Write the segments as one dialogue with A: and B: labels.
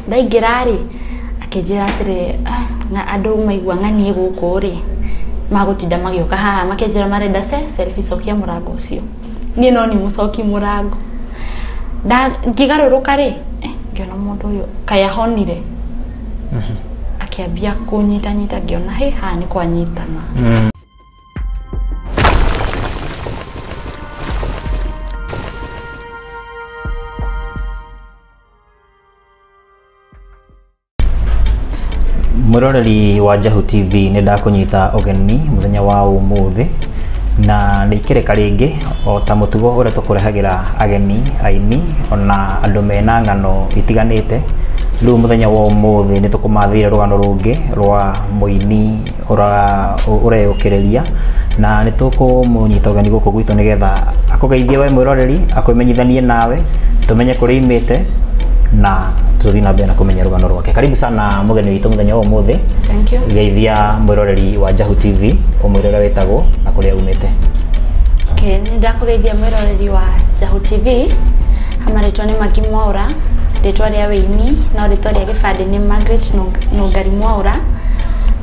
A: Ndaingĩra rĩ akĩnjĩra atĩrĩ na andũ maigua ng'anie gũkũ rĩ magũtinda magĩũka haha makĩnjĩra marenda selfie cokia mũrango ũcio. Niĩ no ni mũcoki mũrango. Ngĩgarũrũka rĩ ngĩona mũndũ ũyũ kaĩ ahonire. Akĩambia kũnyitanyita ngĩona hĩ haha nĩ kwanyitana.
B: Mwiroreri wa Njahu TV nĩ ndakũnyita ũgeni mũthenya wa ũmũthĩ na nĩ ikĩrĩka rĩngĩ o ta mũtugo ũrĩa tũkũrehagĩra ageni aini ona andũ mena ng'ano itiganĩte. Rĩu mũthenya wa ũmũthĩ nĩ tũkũmathĩire rũgano rũngĩ rwa mũini ũreyũkĩrĩria na nĩ tũkũmũnyita ũgeni gũkũ gwitũ nĩgetha akũgeithie we mwĩroreri, akwĩmenyithanie nawe, tũmenye kũrĩa imĩte na tuthiĩ na mbere na kũmenya rũgano rwake. Karibu sana mũgeni witũ mũthenya wa ũmũthĩ.
A: Thank you.
B: Geithia mwĩroreri wa Njahu TV ũmwĩre ũrĩa wĩtagwo na kũrĩa umĩte.
A: Okay, nĩ ndakũgeithia mwĩroreri wa Njahu TV. Marĩtwa nĩ Magi Mwaura, rĩtwa rĩa wĩini no rĩtwa rĩa gĩbandĩ nĩ Margaret Nũngari Mwaura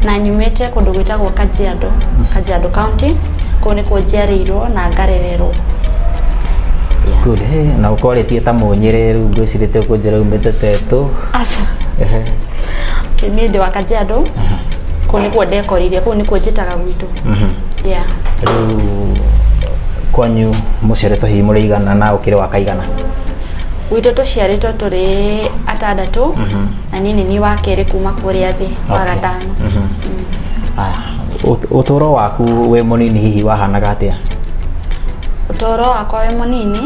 A: na nyumĩte kũndũ gwĩtagwo Kajiado, Kajiado County. Kũu nĩkuo njiarĩirwo na ngarererwo. Yeah.
B: Good. Hey, na ũkwarĩtie ta mũnyĩrĩ rĩu ngwĩcirĩtie ũkũnjĩra umĩte Tetũ.
A: Aca. Okay, niĩ ndĩ wa Kajiado. Kũu nĩkuo ndekorire, kũu nĩkuo njĩtaga gwitũ. Yeah.
B: Rĩu kwanyu mũciarĩtwo hihi mũrĩ igana na ũkĩrĩ wa kaigana?
A: Gwitũ tũciarĩtwo tũrĩ atandatũ na niĩ nĩ niĩ wa kerĩ kuma kũrĩa thĩ wa gatano.
B: Ũtũũro waku wĩ mũnini hihi wahanaga atĩa?
A: Ũtũũro wakwa wĩ mũnini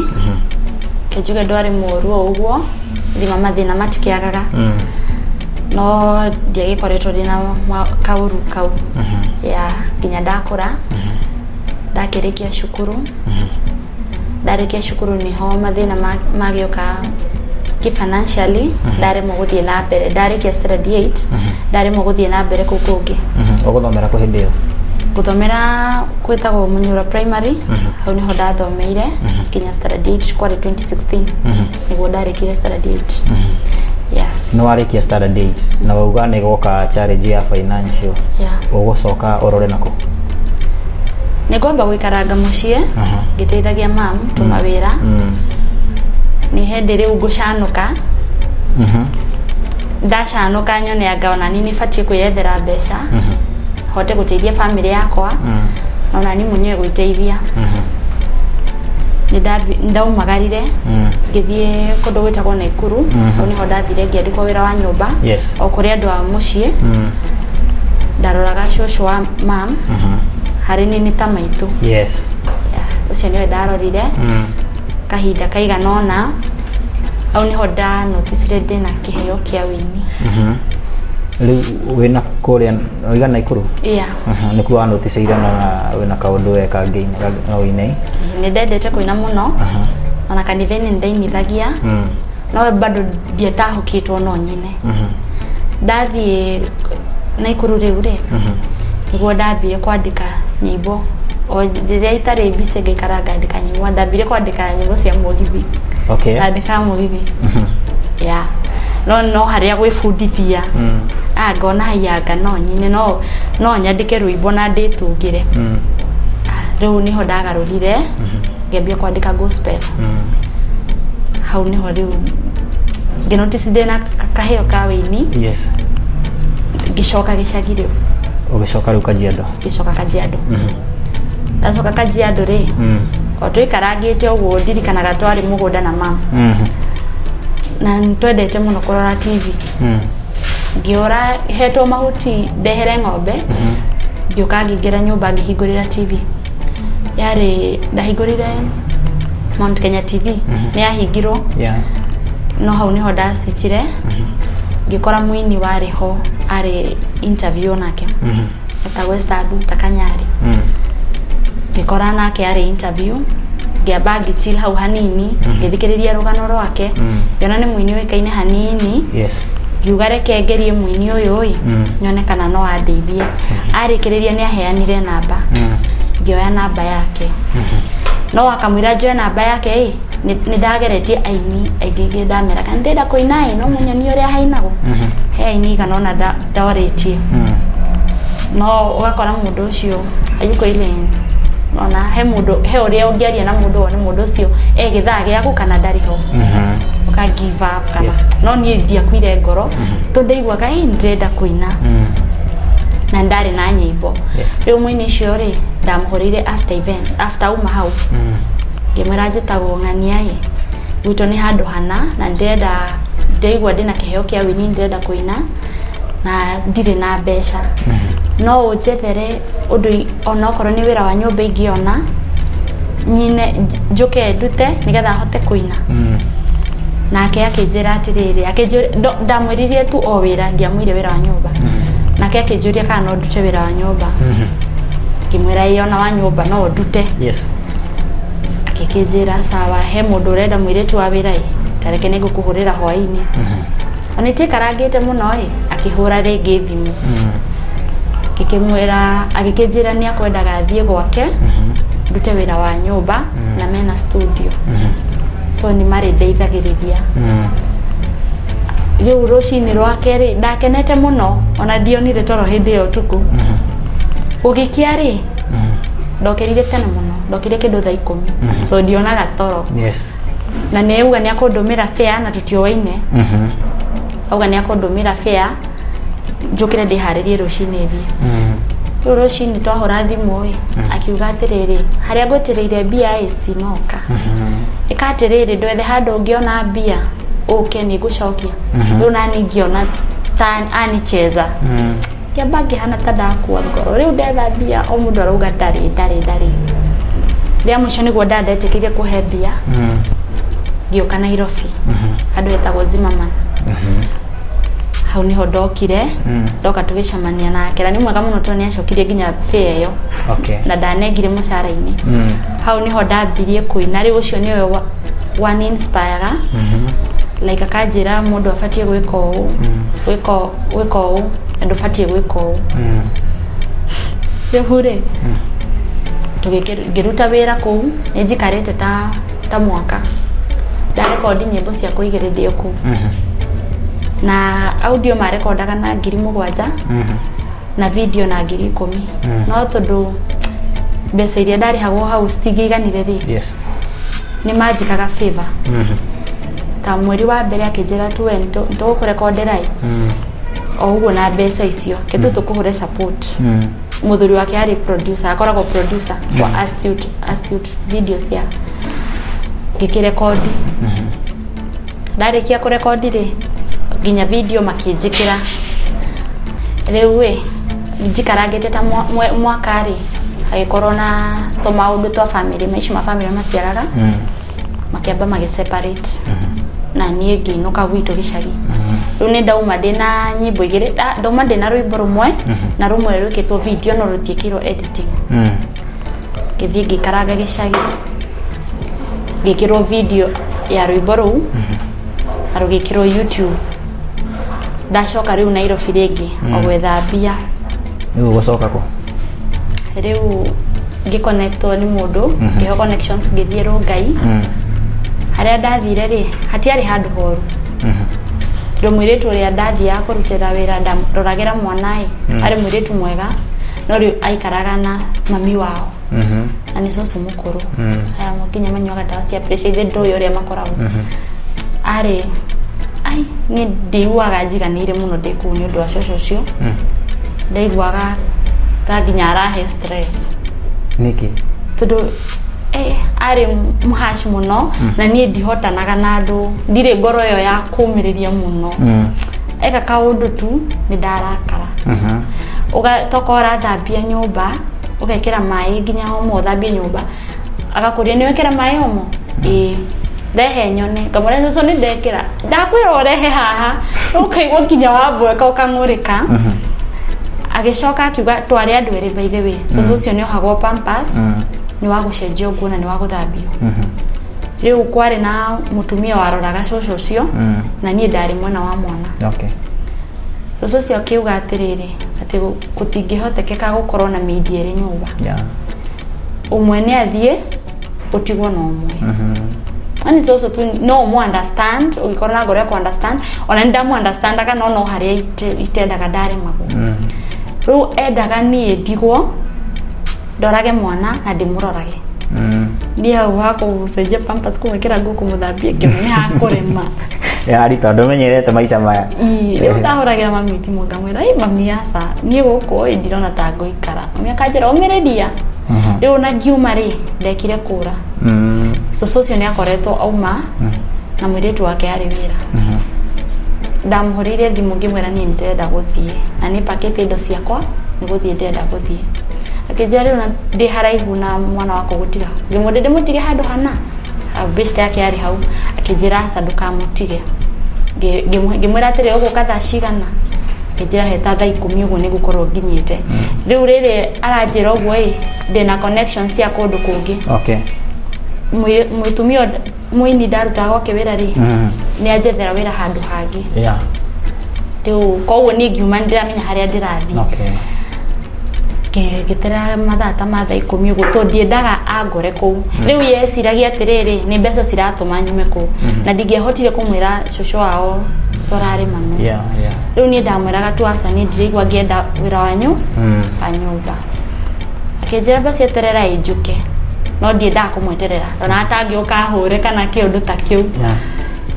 A: kĩnjuge ndwarĩ mũũru o ũguo, thima mathĩna matikĩagaga no ndiagĩkoretwo ndĩna kaũru kau. Yeah, nginya ndakũra ndakĩrĩkia cukuru. Ndarĩkia cukuru nĩho mathĩna magĩũka financially ndaremwo gũthiĩ na mbere. Ndarĩkia standard 8 ndaremwo gũthiĩ na mbere kũu kũngĩ.
B: Ũgũthomera kũ hĩndĩ ĩyo?
A: Gũthomera gwĩtagwo Munyura Primary, hau nĩho ndathomeire nginya standard 8 kwarĩ 2016 nĩguo ndarĩkire standard 8. Yes.
B: Nĩ warĩkia standard 8 na wauga nĩ goka challenge ya financial.
A: Yeah.
B: Ũgũcoka ũrore nakũ?
A: Nĩ ngwamba gũikaranga mũciĩ ngĩteithagia mam tũmawĩra. Nĩ hĩndĩ rĩu ngũcanũka. Ndacanũka nyone anga ona niĩ nĩbatiĩ kwĩyethera mbeca hote gũteithia family yakwa na ona niĩ mwenyewe gwĩteithia. Nĩ ndaumagarire ngĩthiĩ kũndũ gwĩtagwo Naikuru. Hau nĩho ndathire ngĩandĩkwo wĩra wa nyũmba.
B: Yes.
A: O kũrĩ andũ a mũciĩ. Ndaroraga cũcũ wa mam harĩ niĩ nĩ ta maitũ.
B: Yes.
A: Yeah, ũcio nĩwe ndarorire kahinda kaigana ũna. Hau nĩho ndanoticire ndĩna kĩheo kĩa wĩini.
B: Rĩu wĩna kũrĩa wĩiga Naikuru?
A: Yeah.
B: Nĩkuo wanoticire na wĩna kaũndũ we kangĩ na wĩini?
A: Nĩ ndendete kũina mũno ona kanitha-inĩ nĩ ndainithagia no bado ndiatahũkĩtwo no nyine. Ndathiĩ Naikuru rĩu rĩ nĩguo ndambire kwandĩka nyĩmbo. O rĩrĩa itarĩ busy ngaikara ngandĩka nyĩmbo. Ndambire kwandĩka nyĩmbo cia mũgithi.
B: Okay.
A: Ndandĩkaga mũgithi. Yeah. No no harĩa gwĩbundithia. Ngona haiya no nyine no nyandĩke rwĩmbo na ndĩtungĩre. Rĩu nĩho ndagarũrire ngĩambia kwandĩka gospel. Hau nĩho rĩu ngĩnotice ndĩna kaheo ka wĩini.
B: Yes.
A: Ngĩcoka gĩcagi rĩu.
B: Ũgĩcoka rĩu Kajiado?
A: Ngĩcoka Kajiado. Ndacoka Kajiado rĩ o tũikarangĩte ũguo ndirikanaga twarĩ mũgũnda na mama. Na nĩtwendete mũno kũrora TV. Ngĩũra hetwo mahuti ndehere ng'ombe. Ngĩũka ngĩingĩra nyũmba ngĩhingũrĩra TV. Yarĩ ndahingũrire Mount Kenya TV. Nĩ yahingirwo.
B: Yeah.
A: No hau nĩho ndacicire. Ngĩkora mũini warĩ ho arĩ interview nake. Etagwo Esther Nduta Kanyari. Ngĩkora nake arĩ interview. Ngĩamba ngĩchill hau hanini ngĩthikĩrĩria rũgano rwake. Ngĩona nĩ mũini ũĩkaine hanini.
B: Yes.
A: Ngiuga reke ngerie mũini ũyũ ĩ nyone kana no andeithie. Arĩkĩrĩria nĩ aheanire namba. Ngĩoya namba yake. No akamwĩra njoe namba yake ĩ Nĩ ndageretie aini aingĩ ingĩ ndamera kana ndĩrenda kũina ĩ no mũnyonie ũrĩa hainagwo. He aini igana ũna ndorĩtie. No ũgakora mũndũ ũcio hayuko ile ona he mũndũ he ũrĩa ũngĩaria na mũndũ wone mũndũ ũcio e gĩthaa gĩaku kana ndarĩ ho. Ũka give up kana no niĩ ndiakuire ngoro tondũ ndaiguaga ĩ ndĩrenda kũina na ndarĩ na nyĩmbo. Rĩu mũini ũcio rĩ ndamũhũrĩire after event after uma hau ngĩmwĩra njĩtagwo ng'ania ĩ gwitũ nĩ handũ hana na ndĩrenda ndĩraigua ndĩna kĩheo kĩa wĩini ndĩrenda kũina na ndirĩ na mbeca no ũnjethere ũndũ onokorwo nĩ wĩra wa nyũmba ingĩona nyine njũke ndute nĩgetha hote kũina. Nake akĩnjĩra atĩrĩrĩ akĩnjũria ndamwĩririe tu o wĩra ndiamwĩire wĩra wa nyũmba. Nake akĩnjũria kana no ndute wĩra wa nyũmba. Ngĩmwĩra ĩĩ ona wa nyũmba no ndute. Akĩkĩnjĩra sawa he mũndũ ũrenda mũirĩtu wa wĩra ĩ tareke nĩngũkũhũrĩra hwaĩ-inĩ. Ona itikarangĩte mũno ĩ akĩhũra rĩngĩ thimũ. Ngĩkĩmwĩra agĩkĩnjĩra nĩ akwendaga thiĩ gwake ndute wĩra wa nyũmba na mena studio. So nĩ marĩndeithagĩrĩria. Rĩu rũcinĩ rwa kerĩ ndakenete mũno ona ndionire toro hĩndĩ ĩyo ũtukũ. Gũgĩkĩa rĩ ndokĩrire tene mũno ndokĩrire kĩndũ thaa 10 tondũ ndionaga toro. Na nĩ auga nĩ akũndũmĩra fare na tũtiũaine. Auga nĩ akũndũmĩra fare njũkĩre ndĩharĩrie rũcinĩ thiĩ. Rĩu rũcinĩ twahũra thimũ ĩ akiuga atĩrĩrĩ harĩa ngwĩtĩrĩire mbia ĩ citinoka. Ĩka atĩrĩrĩ ndwethe handũ ũngĩona mbia ũke nĩngũcokia. Rĩu nani ngĩona ta anicheza. Ngĩamba ngĩhana ta ndakua ngoro rĩu ndetha mbia o mũndũ arauga ndarĩ ndarĩ ndarĩ. Rĩa mũico nĩguo ndandetĩkĩire kũhe mbia. Ngĩũka Nairobi handũ hetagwo Zimmerman. Hau nĩho ndokire ndoka tũgĩcemania nake na nĩ mwega mũno tondũ nĩacokirie nginya fare ĩyo na ndanengire mũcara-inĩ. Hau nĩho ndambirie kũina rĩu ũcio nĩwe one inspire like akanjĩra mũndũ abatiĩ gwĩka ũũ gwĩka ũũ na ndũbatiĩ gwĩka ũũ. Rĩu rĩ ngĩruta wĩra kũu nĩ njikarĩte ta mwaka ndarekondi nyĩmbo ciakwa igĩrĩ ndĩ o kũu. Na audio marekondaga na 7,000 na video na 10,000. No tondũ mbeca iria ndarĩhagwo hau citingĩiganire rĩ nĩ manjĩkaga favor. Ta mweri wa mbere akĩnjĩra tu we nĩtũgũkũrekondera ĩ o ũguo na mbeca icio kĩtũ tũkũhũre support. Mũthuri wake arĩ producer akoragwo producer wa Astute video cia ngĩkĩrekondi. Ndarĩkia kũrekondi rĩ nginya video makĩnjĩkĩra. Rĩu ĩ njikarangĩte ta mwaka rĩ hagĩkorwo na tũmaũndũ twa family maici ma family matiagaga makĩamba magĩ separate na niĩ ngĩinũka gwitũ gĩcagi. Rĩu nĩ ndauma ndĩna nyĩmbo igĩrĩ ndauma ndĩna rwĩmbo rũmwe na rũmwe rwĩkĩtwo video no rũtiĩkĩirwo editing. Ngĩthiĩ ngĩikaranga gĩcagi ngĩkĩrwo video ya rwĩmbo rũu na rũgĩkĩrwo YouTube. Ndacoka rĩu Nairobi rĩngĩ o gwetha mbia.
B: Rĩu ũgũcoka kũ?
A: Rĩu ngĩconnectwo nĩ mũndũ ngĩheo connections ngĩthiĩ Rongai. Harĩa ndathire rĩ hatiarĩ handũ horu. Tondũ mũirĩtu ũrĩa ndathiaga kũrutĩra wĩra ndaroragĩra mwana ĩ arĩ mũirĩtu mwega no rĩu aikaraga na mami wao na nĩ cũcũ mũkũrũ. Aya nginya manyuaga ndawa cia pressure ithe ndũĩ ũrĩa makoragwo. Arĩ ai niĩ ndiguaga njiganĩire mũno ndĩ kũu nĩ ũndũ wa cũcũ ũcio. Ndaiguaga ta nginya arahe stress.
B: Nĩkĩ?
A: Tondũ arĩ mũhaci mũno na niĩ ndihotanaga na andũ ndirĩ ngoro ĩyo ya kũmĩrĩria mũno. Eka kaũndũ tu nĩ ndarakara. Tokorwo ũrathambia nyũmba ũgekĩra maĩ nginya omo ũthambie nyũmba agakũria nĩ wekĩra maĩ omo ĩĩ rehe nyone ngamwĩra cũcũ nĩ ndekĩra ndakwĩra ũrehe haha ũkaigua nginya wambweka ũkang'ũrĩka. Agĩcoka akiuga twarĩ andũ erĩ by the way cũcũ ũcio nĩ ohagwo pampers nĩ wa gũcenjio nguo na nĩ wa gũthambio. Rĩu kwarĩ na mũtumia waroraga cũcũ ũcio na niĩ ndarĩ mwena wa mwana. Cũcũ ũcio akiuga atĩrĩrĩ atĩ gũtingĩhotekeka gũkorwo na maid erĩ nyũmba. Ũmwe nĩ athiĩ ũtigwo na ũmwe. Ani cũcũ tu no mu understand ũgĩkorwo na ngoro ya ku understand ona nĩ ndamu understandaga no no harĩa itendaga ndaremagwo. Rĩu endaga niĩ ndigwo ndorage mwana na ndĩmũrorage. Niĩ hau hakũcenjia pampers kũmwĩkĩra nguo kũmũthambia ngĩona nĩ hakũrema.
B: Yari tondu menyerete maica maya.
A: Rĩu ndahũragĩra mami thimũ ngamwĩra ĩ mami aca niĩ gũkũ ĩ ndirona ta ngũikara. Mami akanjĩra ũmĩrĩria. Rĩu ona ngiuma rĩ ndekire kũra. Cũcũ ũcio nĩ akoretwo auma na mũirĩtu wake arĩ wĩra. Ndamũhũrĩire thimũ ngĩmwĩra niĩ nĩndĩrenda gũthiĩ na nĩ pakĩte indo ciakwa nĩ gũthiĩ ndĩrenda gũthiĩ. Akĩnjĩra rĩu na ndĩ haraihu na mwana wakwa gũtiga. Ngĩmwĩra ndĩmũtige handũ hana. Best yake yarĩ hau. Akĩnjĩra aca ndũkamũtige. Ngĩmwĩra atĩrĩ ũgũka thaa cigana. Akĩnjĩra he ta thaa 10 ũguo nĩngũkorwo nginyĩte. Rĩu rĩrĩ aranjĩra ũguo ĩ ndĩna connections cia kũndũ kũngĩ.
B: Okay.
A: Mũtumia mũini ndarutaga gwake wĩra rĩ nĩ anjethera wĩra handũ hangĩ.
B: Yeah.
A: Rĩu koguo niĩ ngiuma nĩndĩramenya harĩa ndĩrathiĩ.
B: Okay.
A: Ngĩterera mathaa ta ma thaa 10 ũguo tondũ ndiendaga angore kũu. Rĩu yeciragia atĩrĩrĩ nĩ mbeca ciratũma nyume kũu na ndingĩahotire kũmwĩra cũcũ wao tũrarĩma no.
B: Yeah, yeah.
A: Rĩu niĩ ndamwĩraga tu aca niĩ ndiraigua ngĩenda wĩra wanyu wa nyũmba. Akĩnjĩra basi eterera ĩ njũke no ndiendaga kũmweterera ndona atangĩũka ahũre kana kĩũndũ ta kĩu.
B: Yeah.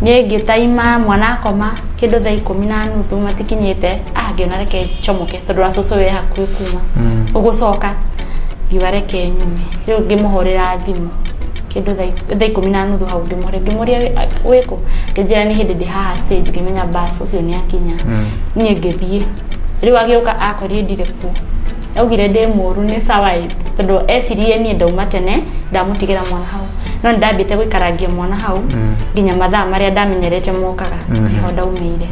A: Niĩ ngĩtaima mwana akoma kĩndũ thaa 10:30 matikinyĩte ngĩona reke njomoke tondũ wa cũcũ wĩ hakuhĩ kuma ũgũcoka ngiuga reke nyume. Rĩu ngĩmũhũrĩra thimũ kĩndũ thaa 10:30 hau ngĩmũhũrĩra ngĩmũria wĩkũ akĩnjĩra nĩ hĩndĩ ndĩ haha stage ngĩmenya bus ũcio nĩ akinya. Niĩ ngĩthiĩ rĩu agĩũka akorire ndirĩ kuo. Augire ndĩ mũru nĩ sawa ĩ tondũ ecirie niĩ ndauma tene ndamũtigĩra mwana hau no nĩndambĩte gũikarangia mwana hau nginya mathaa marĩa ndamenyerete mokaga nĩho ndaumĩire.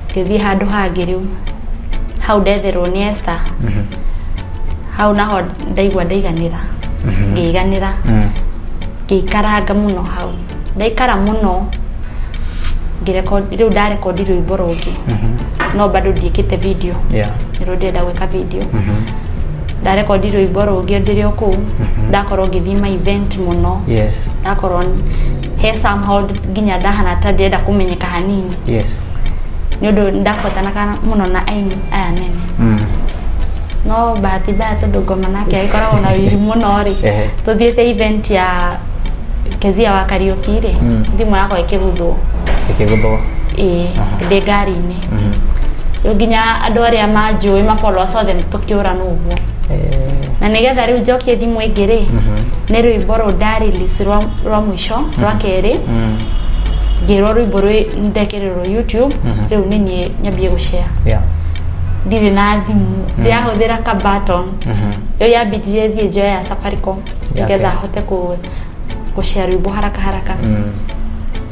A: Ngĩthiĩ handũ hangĩ rĩu hau ndetherwo nĩ Esther. Hau naho ndaigua ndaiganĩra ngĩiganĩra ngĩikaranga mũno hau ndaikara mũno ngĩrekondi rĩu ndarekondi rwĩmbo rũngĩ no bado ndiĩkĩte video.
B: Yeah.
A: Nĩrwo ndĩrenda gwĩka video. Ndarekondi rwĩmbo rũngĩ ndĩrĩ o kũu ndakorwo ngĩthiĩ ma event mũno.
B: Yes.
A: Ndakorwo he somehow nginya ndahana ta ndĩrenda kũmenyeka hanini.
B: Yes.
A: Nĩ ũndũ ndabuatanaga mũno na aini aya nene. No bahati mbaya tondũ ngoma nake agĩkoragwo na ũiru mũno rĩ tũthiĩte event ya Kezia wa Kariuki rĩ thimũ yakwa ĩkĩguthwo.
B: Ĩkĩguthwo?
A: Ĩĩ ndĩ ngari-inĩ. Rĩu nginya andũ arĩa manjũĩ ma followers othe tũkĩũrana ũguo. Na nĩgetha rĩu njokie thimũ ĩngĩ rĩ nĩ rwĩmbo rũu nda release rwa mũico rwa kerĩ ngĩrwo rwĩmbo rwĩ ndekĩrĩrwo YouTube rĩu nĩ niĩ nyambie gũshare.
B: Yeah.
A: Ndirĩ na thimũ ndĩrahũthĩra ka button rĩu yambindire thiĩ njoe ya Safaricom nĩgetha hote gũshare rwĩmbo haraka haraka.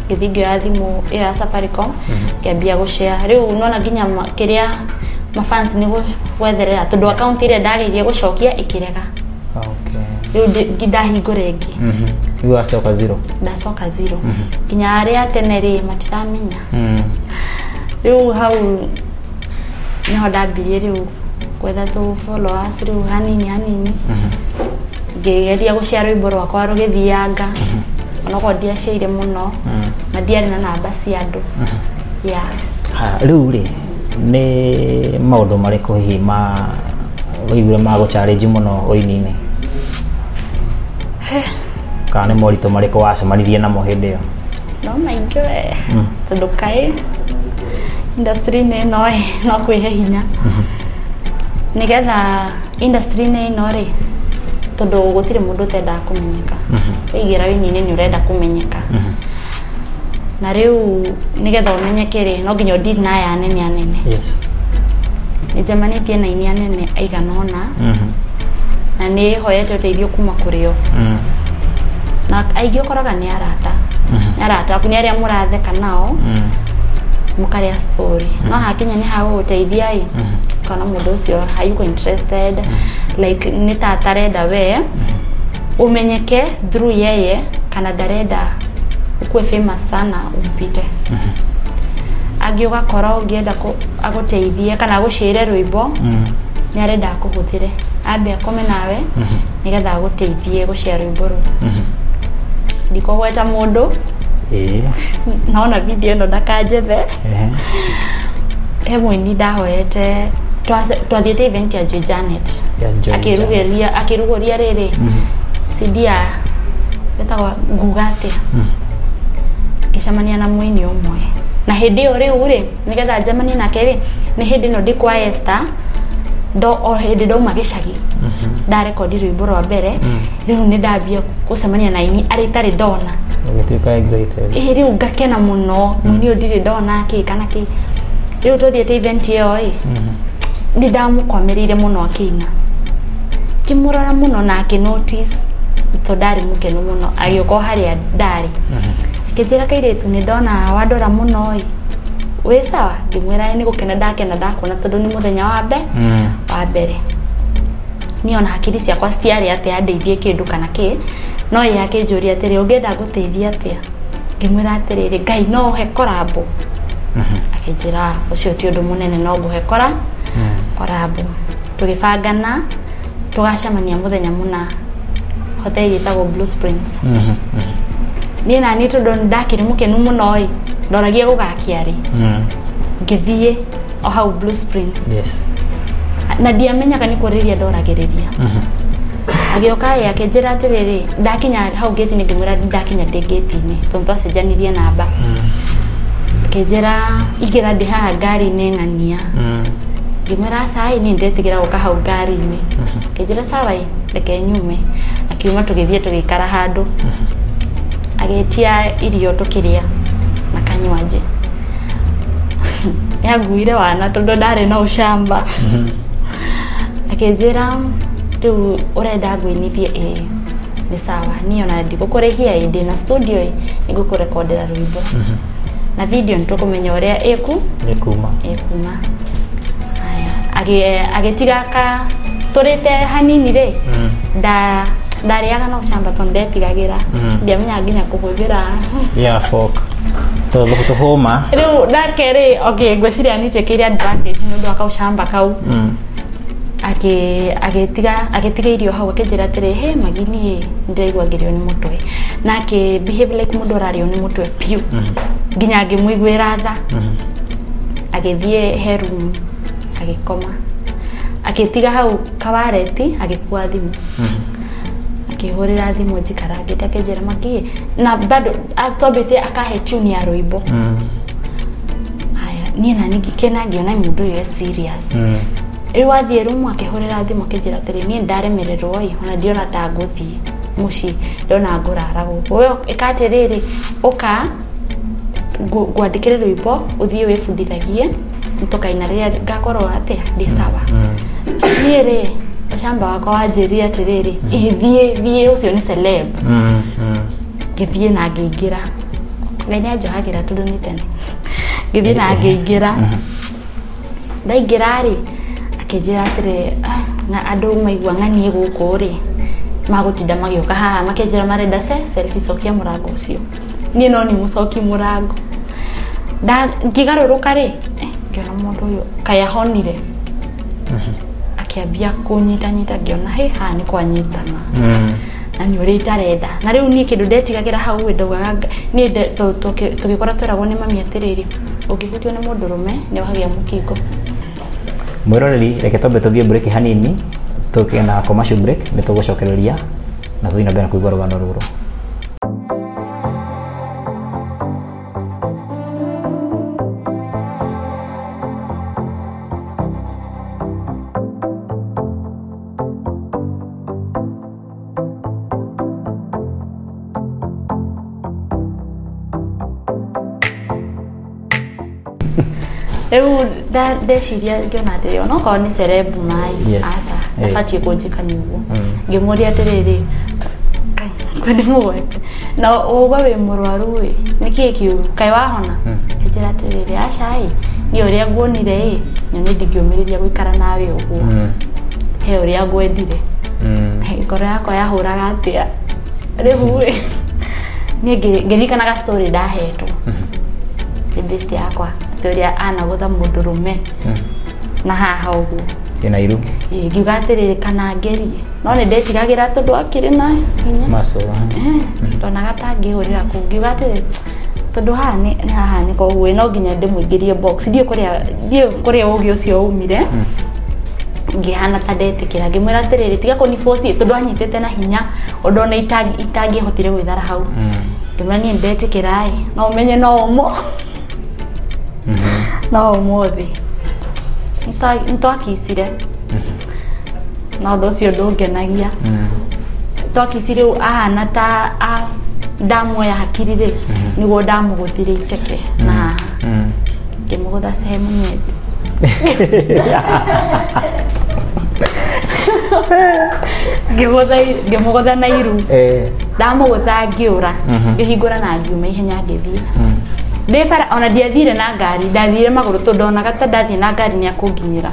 A: Ngĩthiĩ ngĩoya thimũ ĩyo ya Safaricom ngĩambia gũshare. Rĩu nona nginya kĩrĩa mafans nĩ gwetherera tondũ account ĩrĩa ndagĩire gũcokia ĩkĩrega.
B: Okay.
A: Rĩu ndahingũra ĩngĩ.
B: Rĩu wacoka zero.
A: Ndacoka zero. Nginya arĩa tene rĩ matiramenya. Rĩu hau nĩho ndambirie rĩu gwetha tũ followers rĩu hanini hanini. Ngĩgeria gũshare rwĩmbo rwakwa rũgĩthianga onokorwo ndiaciaire mũno na ndiarĩ na namba cia andũ. Yeah.
B: Rĩu rĩ nĩ maũndũ marĩkũ hihi ma ũiguire ma gũ challenge mũno ũini-inĩ? Kana nĩ moritũ marĩkũ wacemanirie namo hĩndĩ ĩyo?
A: No maingĩ we tondũ kaĩ industry-inĩ ĩno ĩ no kwĩhe hinya nĩgetha industry-inĩ ĩno rĩ tondũ gũtirĩ mũndũ ũtendaga kũmenyeka. Waingĩra ũini-inĩ nĩ ũrenda kũmenyeka na rĩu nĩgetha ũmenyeke rĩ no nginya ũdeal na aya anene anene.
B: Yes.
A: Nĩ njemanĩtie na aini anene aigana ũna na nĩ hoete ũteithio kuma kũrĩ o na aingĩ ũkoraga nĩ arata. Nĩ arata aku nĩ arĩa mũratheka nao mũkarĩa story no hakinya nĩ hagũgũteithia ĩ kana mũndũ ũcio hayuko interested like nĩ ta atarenda we umenyeke through yeye kana ndarenda ukuwe famous sana umpite. Angĩ ũgakora ũngĩenda agũteithie kana agũcĩre rwĩmbo nĩ arenda akũhũthĩre ambe akome nawe nĩgetha agũteithie gũshare rwĩmbo rũu. Ndikũgweta mũndũ. Naona video ĩno ndakanjethe. He mũini ndahoete twathiĩte event ya Joy Janet. Akĩrugĩria akĩrugũria rĩrĩ CD ya ĩtagwo nguga atĩa. Ngĩcemania na mũini ũmwe na hĩndĩ ĩyo rĩu rĩ nĩgetha njemanie nake rĩ nĩ hĩndĩ ĩno ndĩ kwa Esther ndo o hĩndĩ ndauma gĩcagi ndarekondi rwĩmbo rwa mbere rĩu nĩ ndambia gũcemania na aini arĩa itarĩ ndona.
B: Ũgĩtuĩka excited.
A: Rĩu ngakena mũno mũini ũyũ ndirĩ ndona kĩ kana kĩ. Rĩu tũthiĩte event ĩyo ĩ nĩ ndamũkwamĩrĩire mũno akĩina ngĩmũrora mũno na akĩ notice tondũ ndarĩ mũkenu mũno agĩũka o harĩa ndarĩ akĩnjĩra kairĩtu nĩ ndona wandora mũno ĩ wĩ sawa ngĩmwĩra nĩ gũkena ndakena ndakuona tondũ nĩ mũthenya wa wa mbere niĩ ona hakiri ciakwa citiarĩ atĩ andeithie kĩndũ kana kĩ no ye akĩnjũria atĩrĩ ũngĩenda ngũteithie atĩa ngĩmwĩra atĩrĩrĩ Ngai no ũhe korambo akĩnjĩra ũcio ti ũndũ mũnene no ngũhe korambo tũgĩbangana tũgacemania mũthenya mũna hoteli ĩtagwo Blue Springs. Niĩ na niĩ tondũ ndakĩrĩ mũkenu mũno ĩ ndoragia gũgakia rĩ ngĩthiĩ o hau Blue Springs.
B: Yes.
A: Na ndiamenyaga nĩ kũrĩria ndoragĩrĩria. Agĩũka ĩ akĩnjĩra atĩrĩrĩ ndakinya hau gate-inĩ ngĩmwĩra ndakinya ndĩ gate-inĩ tondũ twacenjanirie namba. Akĩnjĩra ingĩra ndĩ haha ngari-inĩ ng'ania. Ngĩmwĩra aca ĩ niĩ ndetigĩra gũka hau ngari-inĩ. Akĩnjĩra sawa ĩ reke nyume. Akiuma tũgĩthiĩ tũgĩikara handũ. Agĩtia irio tũkĩrĩa na kanywaji. Nĩanguire wana tondũ ndarĩ na ũcamba. Akĩnjĩra rĩu ũrenda ngũinithie ĩ nĩ sawa niĩ ona ndigũkũrĩhia ĩ ndĩna studio ĩ nĩngũkũrekondera rwĩmbo na video nĩtũkũmenya ũrĩa
B: ĩkuma.
A: Haya agĩtiga ka tũrĩte hanini rĩ ndarĩaga na ũcamba tondũ ndetigagĩra ndiamenyaga nginya kũhũthĩra
B: yeah fork tũhũma
A: rĩu nake rĩ okay ngwĩciria nĩnjĩkĩire advantage nĩ ũndũ wa kaũcamba kau. Agĩtiga irio hau akĩnjĩra atĩrĩ he Magi niĩ ndĩraigua ngĩrĩo nĩ mũtwe na akĩ behave like mũndũ ũrarĩo nĩ mũtwe piũ nginya ngĩmũiguĩra tha. Agĩthiĩ he room agĩkoma akĩtiga hau kawareti agĩkua thimũ akĩhũrĩra thimũ njikarangĩte akĩnjĩra Magi na bado atwambĩte akahe tune ya rwĩmbo. Haya niĩ na niĩ ngĩkena ngĩona mũndũ ũyũ e serious. Rĩu athiĩ rumu akĩhũrĩra thimũ akĩnjĩra atĩrĩ niĩ ndaremererwo ĩ ona ndiona ta ngũthiĩ mũciĩ ndona ngũrara gũkũ we ĩka atĩrĩrĩ ũka ngwandĩkĩre rwĩmbo ũthiĩ wĩbundithagie tũkaina rĩrĩa ngakorwo atĩa ndĩ sawa. Niĩ rĩ ũcamba wakwa wanjĩrire atĩrĩrĩ ĩ thiĩ ũcio nĩ celeb. Ngĩthiĩ na ngĩingĩra Ngai nĩanjohagĩra tondũ nĩ tene. Ngĩthiĩ na ngĩingĩra ndaingĩra rĩ akĩnjĩra atĩrĩ andũ maigua ng'anie gũkũ rĩ magũtinda magĩũka haha makĩnjĩra marenda selfie cokia mũrango ũcio niĩ no nĩ mũcoki mũrango ngĩgarũrũka rĩ ngĩona mũndũ ũyũ kaĩ ahonire akĩambia kũnyitanyita ngĩona hĩ haha nĩ kwanyitana na nĩ ũrĩa itarenda na rĩu niĩ kĩndũ ndetigagĩra hau ndaugaga niĩ tũgĩkora tweragwo nĩ mami atĩrĩrĩ ũngĩhutio nĩ mũndũrũme nĩ wagĩa mũkingo.
B: Mwĩroreri reke twambe tũthiĩ break hanini tũke na commercial break nĩ tũgũcokereria na tũthiĩ na mbere na kũigua rũgano rũrũ.
A: Rĩu ndeciria ngĩona atĩrĩ onokorwo nĩ celeb mai aca abatiĩ kũnjĩka nĩguo ngĩmũria atĩrĩrĩ kwende mũgwete na ũguo wĩ mũrwaru ĩ nĩkĩĩ kĩũru kaĩ wahona akĩnjĩra atĩrĩrĩ aca ĩ niĩ ũrĩa nguonire ĩ nyone ndingĩũmĩrĩria gũikara nawe ũguo he ũrĩa ngwendire ngoro yakwa yahũraga atĩa rĩu ĩ niĩ ngĩririkanaga story ndahetwo nĩ best yakwa atĩ ũrĩa anagũtha mũndũrũme na haha ũguo
B: Ina iru.
A: Ngiuga atĩrĩrĩ kana ngerie no nĩ ndetigagĩra tondũ akĩrĩ na hinya.
B: Maso.
A: Ndonaga ta ngĩhũrĩra kũu ngiuga atĩrĩrĩ tondũ haha nĩ haha nĩ koguo no nginya ndĩmũingĩrie box ndiũ kũrĩa ũgĩ ũcio umire. Ngĩhana ta ndetĩkĩra ngĩmwĩra atĩrĩrĩ tiga kũniboci tondũ anyitĩte na hinya ũndũ ona itangĩhotire gwĩthara hau. Ngĩmwĩra niĩ ndetĩkĩra ĩ no ũmenye no ũmũ no ũmũthĩ nĩtwakicire na ũndũ ũcio ndũngenagia. Twakicire ahana ta ndamuoya hakiri rĩ nĩguo ndamũgũthire iteke na haha ngĩmũgũtha sehemu nyeti. Ngĩmũgũtha na iru. Ndamũgũtha ngĩũra ngĩhingũra na ngiuma ihenya ngĩthiĩ. Ndĩ bara ona ndiathire na ngari ndathire magũrũ tondũ ndonaga ta ndathiĩ na ngari nĩ akũnginyĩra.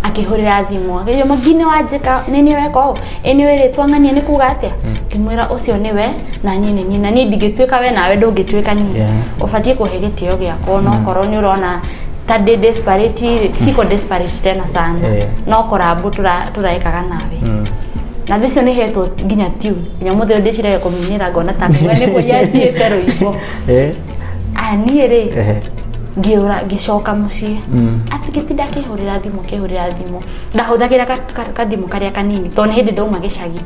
A: Akĩhũrĩra thimũ akĩnjĩra Magi nĩ wanjĩka nĩ niĩ weka ũũ ĩ nĩ wĩrĩtwo ng'ania nĩ kuga atĩa. Ngĩmwĩra ũcio nĩwe na niĩ nĩ niĩ na niĩ ndingĩtuĩka we nawe ndũngĩtuĩka niĩ. Ũbatiĩ kũhe gĩtĩo gĩakwa no korwo nĩ ũrona ta ndĩ desperate siko desperate tena sana no korambu tũraĩkaga nawe. Na thĩcio nĩ hetwo nginya tune nginya mũthĩ ũyũ ndĩciragia kũmĩinĩra ngona ta nĩwe nĩguo yanjiĩte rwĩmbo. Aya niĩ rĩ ngĩũra ngĩcoka mũciĩ atigĩtinda akĩhũrĩra thimũ akĩhũrĩra thimũ ndahũthagĩra kathimũ karĩa kanini tondũ nĩ hĩndĩ ndauma gĩcagi.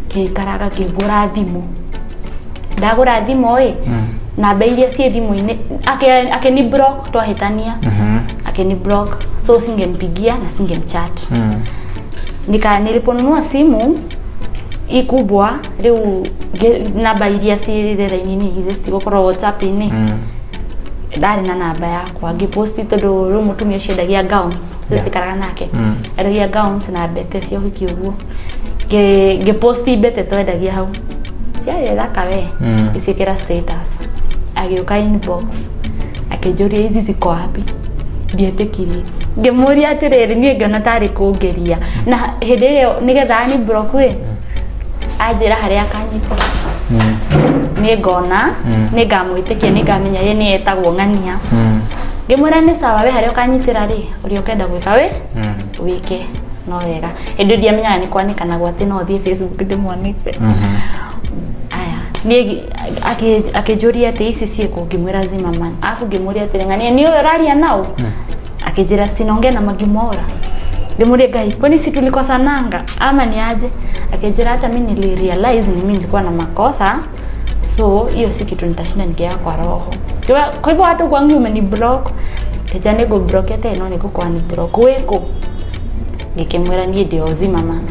A: Ngĩikaraga ngĩgũra thimũ ndagũra thimũ ĩ namba iria ciĩ thimũ-inĩ akĩni block twahĩtania akĩni block so singempigia na singemchat. Niliponunua simu ikubwa riu namba iria ciĩ rĩera-inĩ ithe citigũkorwo WhatsApp-inĩ ndarĩ na namba yakwa ngĩposti tondũ rĩu mũtumia ũcio endagia gowns tũtikaraga nake endagia gowns na mbete cia ũhiki ũguo ngĩposti mbete twendagia hau ciarĩ thaka we ngĩciĩkĩra status agĩũka inbox akĩnjũria ici ziko wapi ndietĩkirie ngĩmũria atĩrĩrĩ niĩ ngĩona tarĩ kũngeria na hĩndĩ ĩyo nĩgetha ni block ĩ anjĩra harĩa akanyitĩra nĩ ngona nĩ ngamwĩtĩkia nĩ ngamenya ye nĩ etagwo ng'ania. Ngĩmwĩra nĩ sawa we harĩa ũkanyitĩra rĩ ũrĩa ũkenda gwĩka we wĩke no wega. Hĩndĩ ĩyo ndiamenyaga nĩ kwanĩkanagwo atĩ no thiĩ Facebook ndĩmwanĩke. Aya niĩ akĩnjũria atĩ ici ciĩkũ ngĩmwĩra Zimmerman arabu ngĩmũria atĩrĩ ng'ania nĩ ũyũ ũraria nao akĩnjĩra sinaongea na Magi Mwaura. Ngĩmũria Ngai kwani si tulikosananga ama ni aje? Akĩnjĩra hata mimi nilirealize ni mimi nilikuwa na makosa so hiyo si kitu nitashinda nikiweka kwa roho. Kwa hivyo hata kwangu umeni block keja nego block ete no niko kwa ni block weko ngĩkĩmwĩra niĩ ndĩ o Zimmerman.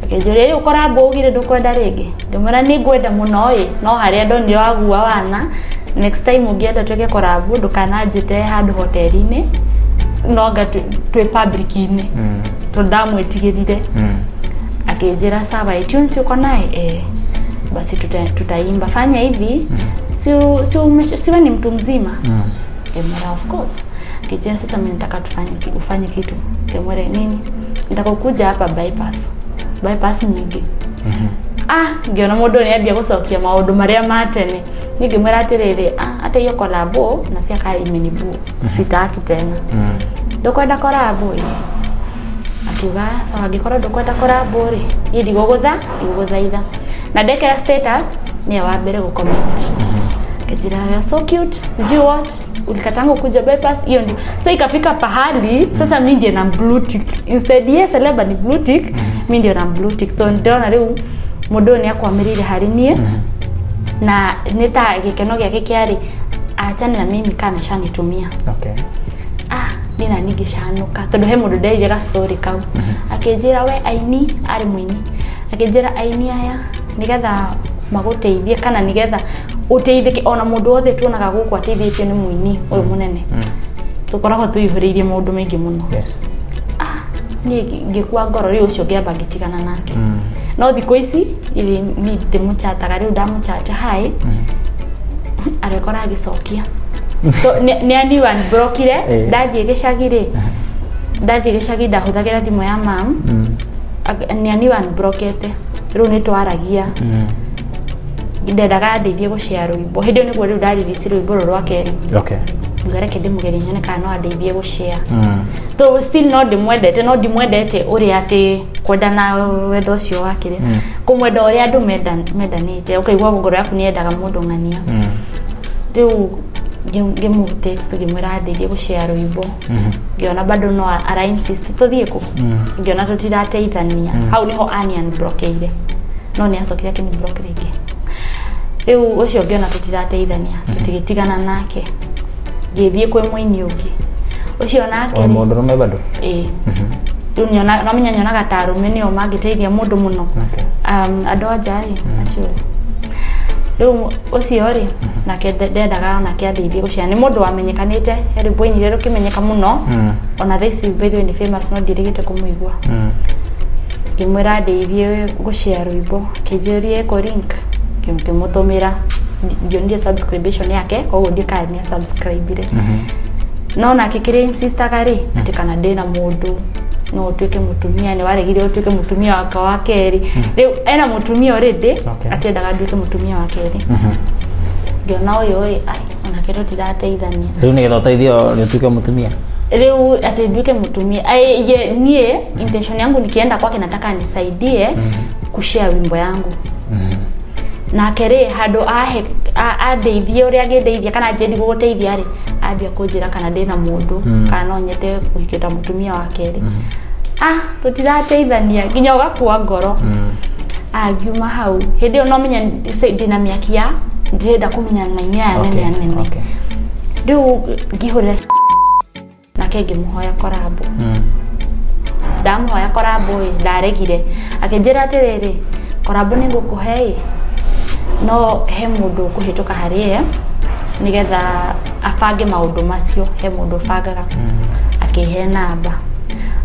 A: Akĩnjũria rĩu ũkoragwo ugire ndũkwenda rĩngĩ ngĩmwĩra nĩ ngwenda mũno ĩ no harĩa ndonire wagua wana next time ũngĩenda twĩke korabu ndũkananjĩte handũ hoteli-inĩ no anga twĩ public-inĩ tondũ ndamwĩtigĩrire. Akĩnjĩra sawa iTunes uko naye basi tutaimba fanya hivi siwe ni mtu mzima. Ngĩmwĩra of course. Akĩnjĩra sasa mimi nataka ufanye kitu. Ngĩmwĩra nini? Nataka ukuja hapa bypass bypass nyingĩ. Ngĩona mũndũ nĩ ambia gũcokia maũndũ marĩa ma tene niĩ ngĩmwĩra atĩrĩrĩ hata hiyo kolabo na ciaka imenibu sitaki tena. Ndũkwenda kolabo ĩ? Akiuga sawa angĩkorwo ndũkwenda kolabo rĩ niĩ ndigũgũtha ndigũgũthaitha. Na ndekĩra status niye wa mbere gũcomment akĩnjĩra you're so cute sijui what ulikatanga kuja bypass hiyo ndio. So ikafika pahali sasa mimi ndiye na blue tick instead yes celeba ni blue tick mimi ndiye na blue tick to ndona riu mũndũ nĩ akwamĩrĩire harĩ niĩ na nĩ ta gĩkeno gĩake kĩarĩ achane na mimi kama ameshanitumia.
B: Okay.
A: Niĩ na ngĩcanũka tondũ he mũndũ nderire ga story kau akĩnjĩra we aini arĩ mũini akĩnjĩra aini aya nĩgetha magũteithie kana nĩgetha ũteithĩke ona mũndũ wothe tuonaga gũkũ ateithĩtio nĩ mũini ũyũ mũnene tũkoragwo tũihũrĩirie maũndũ maingĩ mũno. Niĩ ngĩkua ngoro rĩu ũcio ngĩamba ngĩtigana nake. No thikũ ici ni ndĩmũchataga rĩu ndamũchata hi arekora agĩcokia so nĩ ani unblockire ndathiĩ gĩcagi rĩ ndathiĩ gĩcagi ndahũthagĩra thimũ ya mam nĩ ani unblockete rĩu nĩ twaragia ndendaga ndeithie gũshare rwĩmbo hĩndĩ ĩyo nĩguo rĩu ndaririci rwĩmbo rũrũ rwa kerĩ.
B: Okay.
A: Ngiuga reke ndĩmũgerie nyone kana no andeithie gũshare. Though still no ndĩmwendete, no ndimwendete ũrĩa atĩ kwendana wendo ũcio wakĩrĩ kũmwenda ũrĩa andũ mendanĩte, ũkaigua ngoro yaku nĩyendaga mũndũ ng'ania. Rĩu ngĩmũ text ngĩmwĩra andeithie gũshare rwĩmbo, ngĩona bado no ara insist tũthiĩ kũ, ngĩona tũtirateithania. Hau nĩho ani unblockeire, no nĩ acokire akĩni block rĩngĩ. Rĩu ũcio ngĩona tũtirateithania, tũtigĩtigana nake, ngĩthiĩ kwĩ mũini ũngĩ ũcio nake
B: o
A: rĩ,
B: mũndũrũme bado?
A: Ĩĩ, rĩu nyona nomenya nyonaga ta arũme nĩo mangĩteithia mũndũ mũno. Andũ a nja rĩ, acio rĩu ũcio rĩ nake ndendaga onake andeithie gũciara. Nĩ mũndũ wamenyekanĩte, he rwĩmbo ainire rũkĩmenyeka mũno. Ona thaa ici by the way nĩ famous, no ndiĩrĩgĩte kũmũigua. Ngĩmwĩra andeithie gũshare rwĩmbo, akĩnjĩria ĩkũ link, ngĩmũtũmĩra. Ndionire subscription yake, koguo ndiũĩ nĩ subscribe-ire. No nake kĩrĩa insistaga rĩ, atĩ kana ndĩna mũndũ no ũtuĩke mũtumia, nĩ waregire ũtuĩke mũtumia wakwa wa kerĩ. Rĩu ena mũtumia already, atiendaga nduĩke mũtumia wa kerĩ. Ngĩona ũyũ rĩ, ai, onake tũtirateithania.
B: Rĩu nĩgetha ũteithio nĩ ũtuĩke mũtumia?
A: Rĩu atĩ nduĩke mũtumia. Ai, niĩ intention yangu nikienda kwake nataka anisaidie kushare wimbo yangu. Nake rĩ, handũ ahe andeithie ũrĩa angĩndeithia kana anjĩri gũgũteithia rĩ, ambia kũnjĩra kana ndĩna mũndũ, kana no nyende kũhikĩra mũtumia wa kerĩ. Ah, tũtirateithania nginya ũgakua ngoro. Ah, ngiuma hau hĩndĩ ĩyo no menya ndĩna mĩaki ya ndĩrenda kũmenyana na inyuĩ aya nene anene. Rĩu ngĩhũrĩra nake ngĩmũhoya collabo. Ndamũhoya collabo ĩ, ndaregire, akĩnjĩra atĩrĩrĩ, collabo nĩ ngũkũhe ĩ, no he mũndũ ũkũhĩtũka harĩ ye nĩgetha abange maũndũ macio, he mũndũ ũbangaga. Akĩhe namba,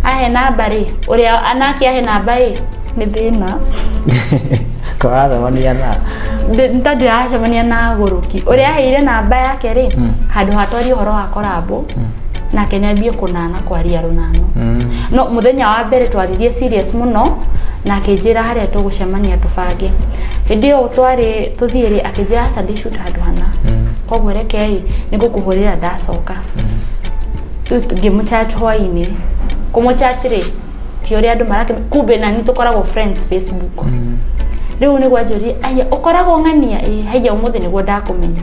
A: ahe namba rĩ, ũrĩa nake ahe namba ĩ, nĩ thĩna.
B: Kũracemania na
A: ta ndĩracemania na agũrũki. Ũrĩa aheire namba yake rĩ, handũ hatwarie ũhoro wa collabo, nake nĩambie kũnana kwaria rũnano. No mũthenya wa mbere twaririe serious mũno, na akĩnjĩra harĩa tũgũcemania tũbange. Hĩndĩ ĩyo twarĩ tũthiĩ rĩ, akĩnjĩra aca ndĩ-shoot handũ hana, koguo rekei nĩngũkũhũrĩra ndacoka. Rĩu ngĩmũchat hwainĩ, kũmũchat rĩ, ti ũrĩa andũ marakĩ kumbe nani tũkoragwo friends Facebook. Rĩu nĩguo anjũririe, aya ũkoragwo ng'ania? Ĩ, haiya, ũmũthĩ nĩguo ndakũmenya.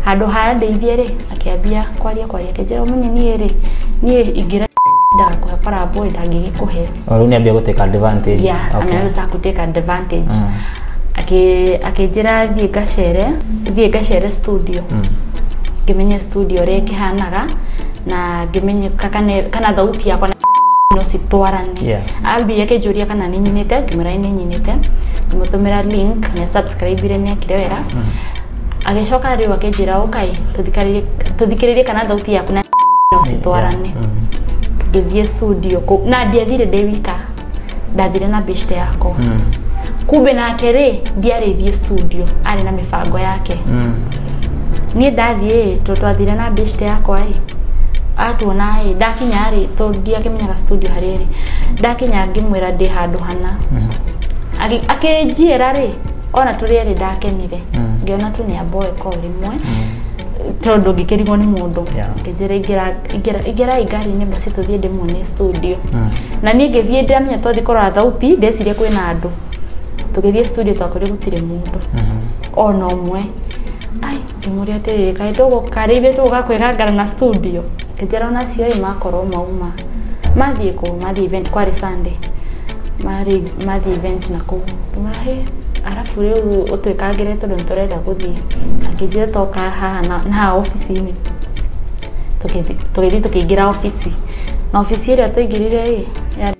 A: Handũ ha ndeithie rĩ, akĩambia kwaria kwaria, akĩnjĩra ũmenye niĩ rĩ, niĩ ingĩra ndagakũhe collabo ĩ, ndangĩgĩkũhe.
B: O rĩu nĩambia gũtake advantage.
A: Yeah. Ameanza kutake advantage. Akĩnjĩra thiĩ ngacere, thiĩ ngacere studio, ngĩmenye studio ũrĩa ĩkĩhanaga na ngĩmenye kana thauti yakwa na no citwarane. Ambire akĩnjũria kana nĩ nyinĩte, ngĩmwĩra nĩ nyinĩte, ngĩmũtũmĩra link, nĩ subscribe-ire, nĩ ekire wega. Agĩcoka rĩu akĩnjĩra ũkai tũthikĩrĩrie kana thauti yaku na no citwarane. Ngĩthiĩ studio kũu na ndiathire ndĩ wika, ndathire na beshte yakwa. Kumbe nake rĩ, ndiarĩ thiĩ studio, arĩ na mĩbango yake. Niĩ ndathiĩ ĩ, twathire na beshte yakwa ĩ, atuona ĩ, ndakinya rĩ, tondũ ndiakĩmenyaga studio harĩa ĩrĩ, ndakinya ngĩmwĩra ndĩ handũ hana. Akĩnjĩra rĩ, ona tũrĩ erĩ ndakenire, ngĩona tu nĩ amboe call rĩmwe tondũ ngĩkĩrigwo nĩ mũndũ. Akĩnjĩra ingĩra ingĩra ingĩrai ngari-inĩ basi tũthiĩ ndĩmuonie studio. Na niĩ ngĩthiĩ, ndamenya twathiĩ kũrora thauti, ndeciria kwĩna andũ. Tũgĩthiĩ studio twakorire gũtirĩ mũndũ ona ũmwe. Ai, ngĩmũria atĩrĩrĩ, kaĩ tũgũka rĩ, ithuĩ tũgũka kwĩgangara na studio? Akĩnjĩra onacio ĩ, makorwo mauma mathiĩ kũ, mathiĩ event, kwarĩ Sunday, marĩ mathiĩ event na kũu. Ngĩmwĩra hĩ, arabu rĩu ũtwĩkangĩre tondũ nĩtũrenda gũthiĩ. Akĩnjĩra toka haha na haha obici-inĩ. Tũgĩthiĩ tũkĩingĩra obici, na obici ĩrĩa twaingĩrire ĩ, yarĩ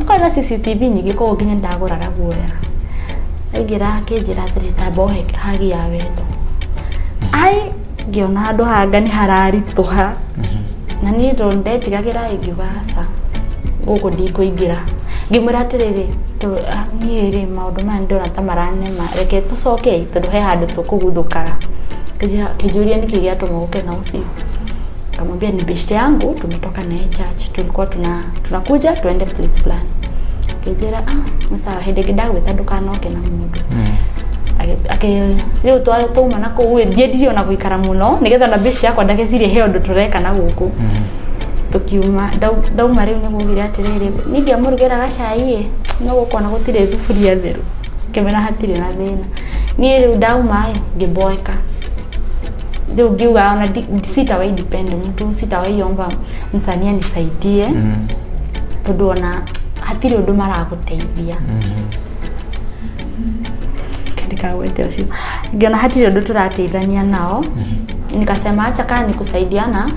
A: kwarĩ na CCTV nyingĩ, koguo nginya ndagũraga guoya. Aingĩra akĩnjĩra atĩrĩ, tamba ũhe hagi ya wendo. Ai, ngĩona handũ hanga nĩ hararitũha, na niĩ tondũ ndetigagĩra ĩ, ngiuga aca, gũkũ ndikũingĩra. Ngĩmwĩra atĩrĩrĩ, niĩ rĩ, maũndũ maya ndĩrona ta maranema, reke tũcoke tondũ he handũ tũkũguthũkaga. Akĩnjũria nĩkĩ gĩatũma ũke na ũcio. Nikamwambia ni beshte yangu, tumetoka naye church, tulikuwa tunakuja tuende place fulani. Akĩnjĩra ah, nĩ sawa, hĩndĩ ĩngĩ ndagwĩta ndũkanoke na mũndũ. Rĩu twauma na kũu ndiendirie ona gũikara mũno nĩgetha ona best yakwa ndagecirie he ũndũ tũreka na gũkũ. Tukiuma ndauma rĩu nĩgũgire atĩrĩrĩ niĩ ndiamũrugĩra gacai ĩ no gũkona gũtirĩ thuburia theru ngĩmera hatirĩ na thĩna. Niĩ rĩu ndauma ĩ ngĩboeka rĩu ngiuga ona sitawahi depend mtu, sitawahi omba msanii anisaidie tondũ ona hatirĩ ũndũ maragũteithia. Ndikagwete ũcio ngiona hatirĩ ũndũ tũrateithania nao. Nikasema acha kaa ni kusaidiana,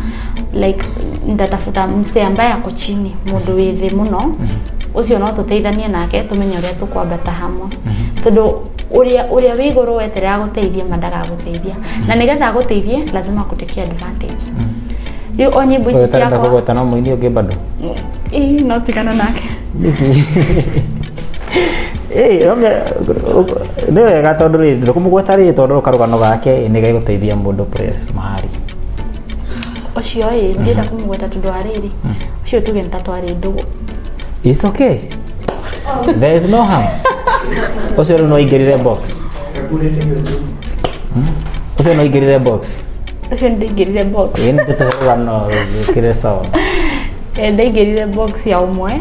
A: like ndatafuta msee ambaye ako chini, mũndũ wĩ thĩ mũno ũcio no tũteithanie nake tũmenye ũrĩa tũkwambata hamwe, tondũ ũrĩa wĩ igũrũ weterera agũteithie ma ndagagũteithia, na nĩgetha agũteithie lazima akũtekie advantage. Rĩu o nyĩmbo ici ciakwa
B: kũgweta no mũini ũngĩ bado
A: ĩĩ no tigana nake
B: nĩkĩ? Nĩ wega tondũ rĩ ndũkũmũgweta rĩ tondũ karũgano gake nĩ gegũteithia mũndũ press mahali
A: ũcio ĩ ndienda kũmũgweta tondũ wa rĩrĩ ũcio tuge nĩ ta twarĩ ndũgũ.
B: It's okay, there is no harm. Ũcio rĩu no aingĩrire box. Ũcio no aingĩrire box.
A: Ũcio nĩndaingĩrire box.
B: Ĩĩ nĩ tũrũgano rũkĩre sawa.
A: Ndaingĩrire box ya ũmwe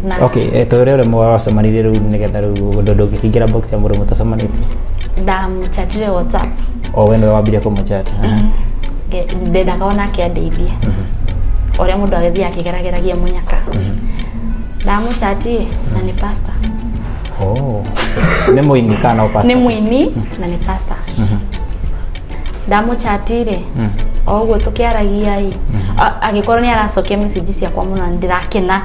A: na
B: okay tũrĩ ũrĩa mwacemanirie rĩu nĩgetha rĩu ũndũ ndũngĩkĩingĩra box ya mũndũ mũtacemanĩtie.
A: Ndamũchatire WhatsApp.
B: O we nĩwe wambirie kũmũchat?
A: Ndendaga onake andeithie ũrĩa mũndũ agĩthiĩ akĩgerageragia mũnyaka. Ndamũchati na nĩ pastor.
B: Oh, nĩ mũini kana no pastor?
A: Nĩ mũini na nĩ pastor. Ndamũchatire o ũguo tũkĩaragia ĩ agĩkorwo nĩ aracokia message ciakwa mũno na ndĩrakena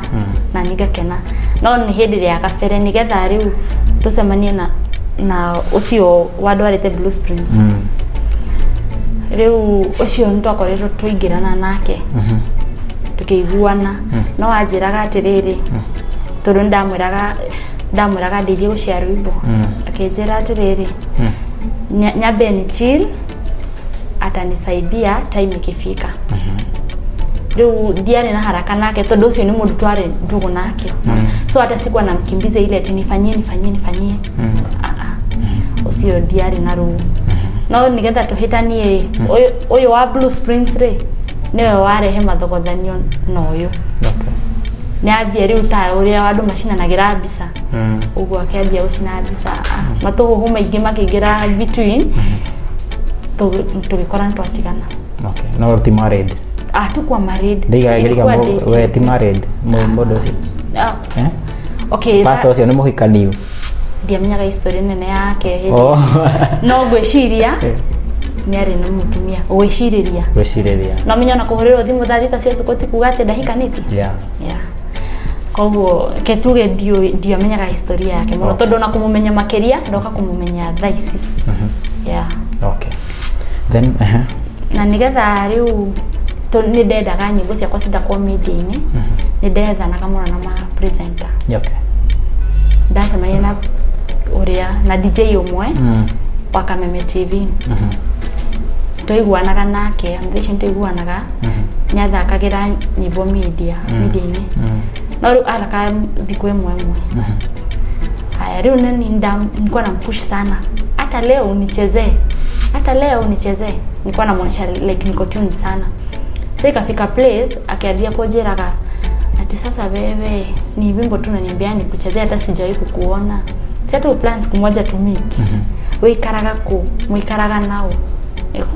A: na niĩ ngakena, no nĩ hĩndĩ ya kabere nĩgetha rĩu tũcemanie na ũcio wandwarĩte Blue Springs. Rĩu ũcio nĩ twakoretwo tũingĩrana nake tũkĩiguana, no anjĩraga atĩrĩrĩ tondũ ndamwĩraga ndeithie gũcia rwĩmbo, akĩnjĩra atĩrĩrĩ nyambe ni chill atanisaidia time ikifika. Rĩu ndiarĩ na haraka nake tondũ ũcio nĩ mũndũ twarĩ ndũgũ nake, so hata sikuwa namkimbiza ile ati nifanyie nifanyie nifanyie. Ũcio ndiarĩ na rũu, no nĩgetha tũhĩtanie ũyũ wa Blue Springs rĩ nĩwe warehe mathogothanio na ũyũ. Nĩ ambia rĩu ta ũrĩa andũ macinanagĩra mbica ũguo akĩambia gũcina mbica, matũhũhũ maingĩ makĩingĩra between, tũgĩkora nĩ twatigana.
B: Okay, no ti married?
A: Hatukuwa married.
B: Ndiga we ti married mũndũ ũcio?
A: Okay,
B: pastor ũcio nĩ mũhikaniu?
A: Ndiamenyaga history nene yake no ngwĩciria nĩ arĩ na mũtumia gwĩcirĩria no menya ona kũhũrĩrwo thimũ thaa thita cia ũtukũ ti kuga atĩ ndahikanĩtie. Yeah. Koguo ke tuge ndiamenyaga historia yake mũno tondũ ona kũmũmenya makĩria ndoka kũmũmenya thaa ici. Yeah.
B: Okay. Then
A: na nĩgetha rĩu nĩ ndendaga nyĩmbo ciakwa cithakwo media-inĩ, nĩ ndethanaga mũno na ma presenter.
B: Okay.
A: Ndacemania na ũrĩa na DJ ũmwe wa Kameme TV. Twaiguanaga nake, mũthenya twaiguanaga nĩ athakagĩra nyĩmbo media-inĩ. No rĩu athakaga thikũ ĩmwe ĩmwe. Haya rĩu nani nilikuwa nampush sana, hata leo unichezee, hata leo unichezee. Nilikuwa namuonyesha like niko tuned sana. Sasa ikafika place akiambia kujiraga ati sasa wewe ni wimbo tu unaniambia nikuchezee, hata sijawahi kukuona. Sasa tu plan siku moja tu meet. Wikaraga ku, mwikaraga nao.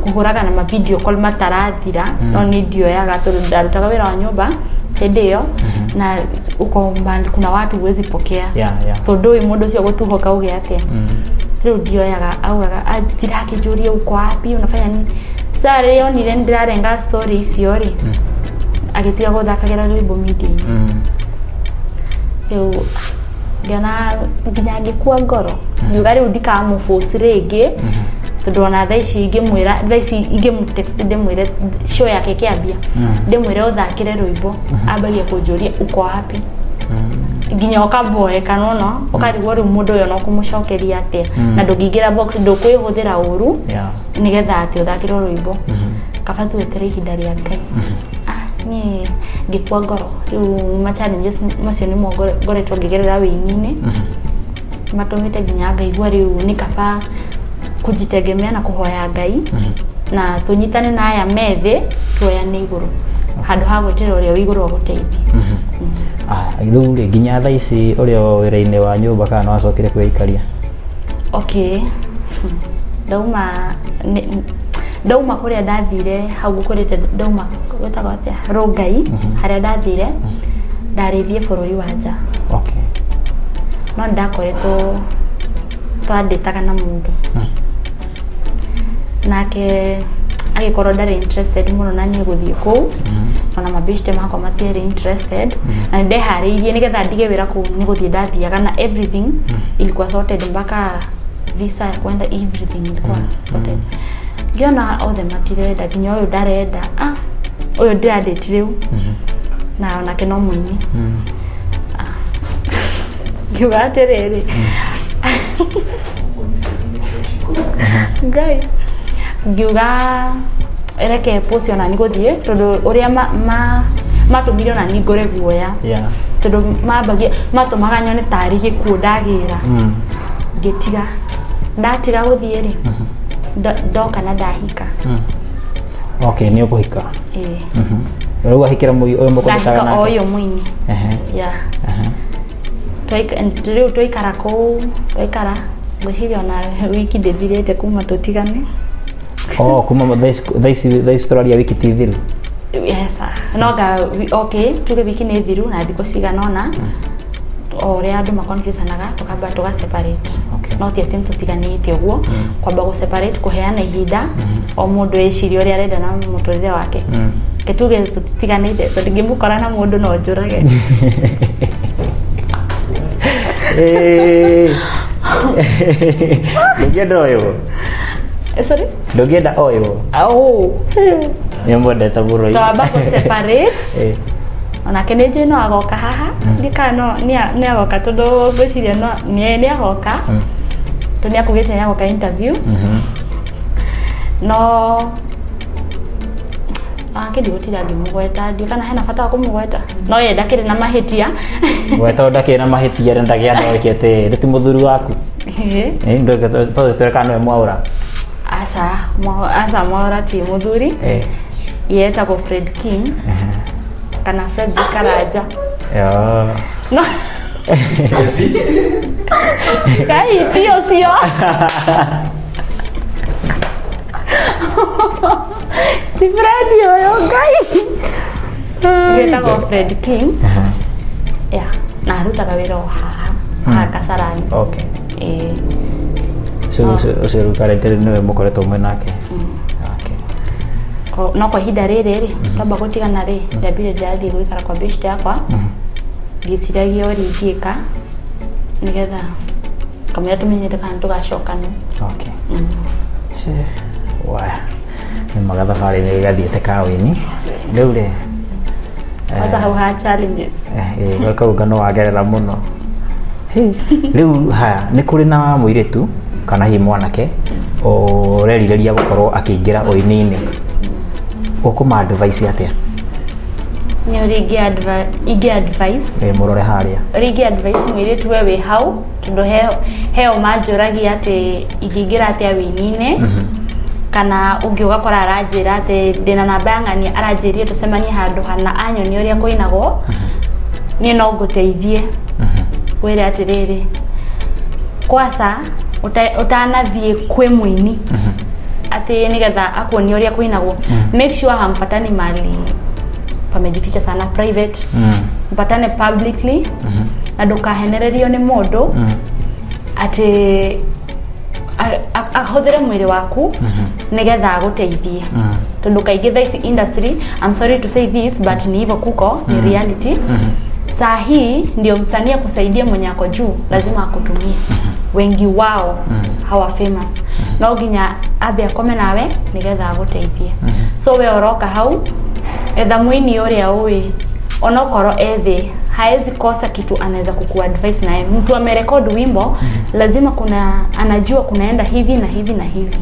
A: Kuhuraga na ma video call matarathira no ni ndioyaga tondu ndarutaga wĩra wa nyũmba hĩndĩ ĩyo na uko mbali kuna watu huwezi pokea. Tondu ũyũ mũndũ ũcio gũtuhoka uge atĩa. Rĩu ndioyaga augaga ndirakĩnjũria uko wapi unafanya nini. Sasa rĩrĩa onire ndĩrarenga story icio rĩ agĩtiga gũthakagĩra rwĩmbo media-inĩ. Rĩu ngĩona nginya ngĩkua ngoro ngiuga rĩu ndikamũforce rĩngĩ tondũ ona thaa ici ingĩmwĩra thaa ici ingĩmũtext ndĩmwĩre show yake ĩkĩambia ndĩmwĩre ũthakĩre rwĩmbo ambagie kũnjũria uko wapi nginya ũkaboeka no ũkarigwo rĩu mũndũ ũyũ no kũmũcokeria atĩa na ndũngĩingĩra box ndũkwĩhũthĩra ũru nĩgetha atĩ ũthakĩrwo rwĩmbo kaba twetere ihinda rĩa Ngai. Niĩ ngĩkua ngoro rĩu ma challenges macio nĩmo ngoretwo ngĩgerera wĩini-inĩ. matũmĩte nginya ngaigua rĩu nĩ kaba kujitegemea na kũhoya Ngai na tũnyitane na aya methĩ tuoyane igũrũ handũ ha gwĩtĩra ũrĩa wĩ igũrũ agũteithie.
B: Rĩu rĩ nginya thaa ici ũrĩ o wĩra-inĩ wa nyũmba kana nĩwacokire kwĩikaria?
A: Okay, ndauma kũrĩa ndathire hau ngũkwĩrĩte ndauma gwĩtagwo atĩa Rongai harĩa ndathire ndarĩthie bũrũri wa nja.
B: Okay.
A: No ndakoretwo twandĩtaga na mũndũ nake agĩkorwo ndarĩ interested mũno na niĩ gũthiĩ kũu ona mabeshte makwa matiarĩ interested na nĩndeharĩirie nĩgetha ndige wĩra kũu nĩ gũthiĩ ndathiaga na everything ilikuwa sorted mpaka visa ya kwenda everything ilikuwa sorted. Ngiona othe matirenda nginya ũyũ ndarenda ũyũ ndĩrandĩti rĩu na onake no mũini. Ngiuga atĩrĩrĩ Ngai ngiuga reke post ona nĩ gũthiĩ tondũ ũrĩa matũmire ona niĩ ngore guoya tondũ mambagia matũmaga nyone tarĩ gĩkuũ ndagĩra. Ngĩtiga ndatiga gũthiĩ rĩ ndoka na ndahika.
B: Okay, nĩ ũkũhika? Ĩĩ. Rĩu wahikĩra ũyũ mũkũhikaga nake?
A: Ũyũ mũini. Yeah. Rĩu twaikara kũu twaikara ngwĩciria ona wiki ndĩthirĩte kuma tũtigane.
B: Oh, kuma thaa ici tũraria wiki ti thiru?
A: Yes, no nga okay tuge wiki nĩ thiru na thikũ cigana ũna o ũrĩa andũ maconfusanaga tũkamba tũga separate. No ti atĩ nĩtũtiganĩte ũguo kwamba gũ separate kũheana ihinda o mũndũ ecirie ũrĩa arenda na mũtũrĩre wake. Ke tuge tũtiganĩte tondũ ngĩmũkora na mũndũ no njũrage.
B: Ndũngĩenda ũyũ?
A: Sorry?
B: Ndũngĩenda ũyũ?
A: Oh.
B: Nĩmwendete mũno.
A: Twamba gũ separate. Onake nĩ njũĩ no agoka haha ndikana no nĩ agoka tondũ ngwĩciria no nĩ agoka tondũ nĩ akugĩte nĩ agoka interview. No ake ndigũtinda ngĩmũgweta ndiũ kana hena bata wa kũmũgweta no ye ndakĩrĩ na mahĩtia.
B: We tondũ ndakĩrĩ na mahĩtia rĩ ndakĩenda wĩke atĩ rĩ ti mũthuri waku. Tondũ twĩre kana nĩwe mwaũra?
A: Aca, aca mwaũra ti mũthuri. Ye etagwo Fred King kana Fred Karanja. No. Kai ti ũcio. Ti Fred ũyũ Ngai. Etagwo Fred King. Yeah, na arutaga wĩra o haha haha Kasarani.
B: Okay. So ũcio rĩu currently nĩwe mũkoretwo mwĩ nake? Okay.
A: No kwa ihinda rĩrĩ rĩ twamba gũtigana rĩ ndambire ndĩrathiĩ gũikara kwa beshte yakwa ngĩciragia ũrĩa ingĩka nĩgetha kamũira tũmenyete kana tũgacokana.
B: Okay. Waya nĩ thabarĩ nĩ gathiĩte kawĩni rĩu rĩ
A: kwanza hau ha challenges
B: kau no wagerera mũno. Rĩu haya nĩ kũrĩ na mũirĩtu kana hihi mwanake ũrerirĩria gũkorwo akĩingĩra ũini-inĩ ũkũma advice atĩa?
A: Nĩ ũrĩa ingĩ advice
B: mũrore harĩa
A: ũrĩa ingĩ advice mũirĩtu we wĩ hau tondũ heo manjũragia atĩ ingĩingĩra atĩa wĩini-inĩ kana ũngĩ ũgakora aranjĩra atĩ ndĩna namba ya ng'ania aranjĩrire tũcemanie handũ hana anyonie ũrĩa kũinagwo niĩ no ngũteithie ngwĩre atĩrĩrĩ kwaca ũtanathiĩ kwĩ mũini atĩ nĩgetha akuonie ũrĩa kũinagwo make sure hampatani mahali pamejificha sana private mpatane publicly na ndũkahenererio nĩ mũndũ atĩ ahũthĩre mwĩrĩ waku nĩgetha agũteithie tondũ kaingĩ thaa ici industry I'm sorry to say this but ni hivyo kuko ni reality. Saa hii ndio msanii akusaidia mwenye ako juu lazima akutumie. Wengi wao hawa famous no nginya ambe akome nawe nigetha agũteithie. So we ũroka hau etha mũini ũrĩa ũĩ onokorwo ethĩ haezi kosa kitu anaweza kukuadvise naye. Mtu amerekodi wimbo lazima kuna anajua kunaenda hivi na hivi na hivi.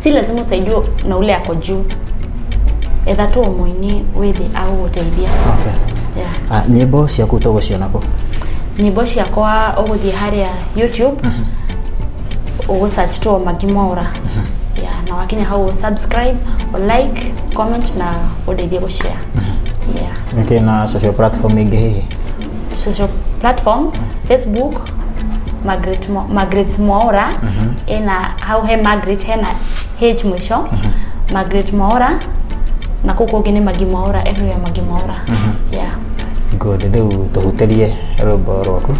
A: Si lazima usaidiwe na ule ako juu. Etha tu mũini wĩthĩ au ũteithia.
B: Okay.
A: Yeah.
B: Nyĩmbo ciaku tũgũciona kũ?
A: Nyĩmbo ciakwa ũgũthiĩ harĩa YouTube, ũgũ search tu Maggie Mwaura. Yeah, na wakinya hau subscribe, like, comment na ũndeithie gũ share. Yeah.
B: Nĩkĩ na social platform ingĩ hihi?
A: Social platforms, Facebook Margaret, Margaret Mwaura, ena hau he Margaret hena H mwisho, Margaret Mwaura, na kũu kũngĩ nĩ Maggie Mwaura, everywhere Maggie Mwaura. Yeah.
B: Good. Rĩu tũhutĩrie rwĩmbo rwaku.